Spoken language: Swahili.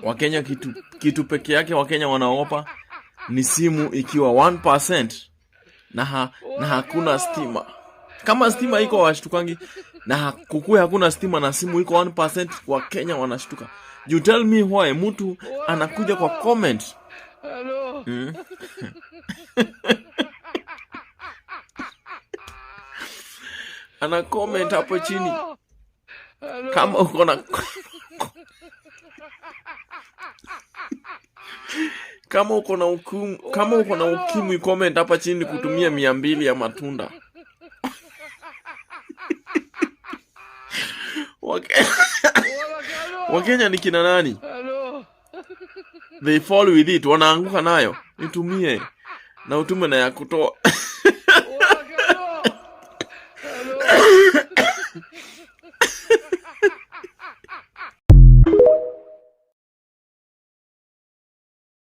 Wakenya kitu peke yake Wakenya wanaogopa ni simu ikiwa 1% na hakuna stima. Kama stima iko washtukangi, na kukue hakuna stima na simu iko 1%, Wakenya wanashtuka. You tell me why mtu anakuja kwa comment, Ana comment hapo chini kama uko na kama uko na ukimwi, comment hapa chini kutumia 200 ya matunda. Wakenya ni kina nani? They fall with it, wanaanguka nayo. Nitumie na utume na ya kutoa.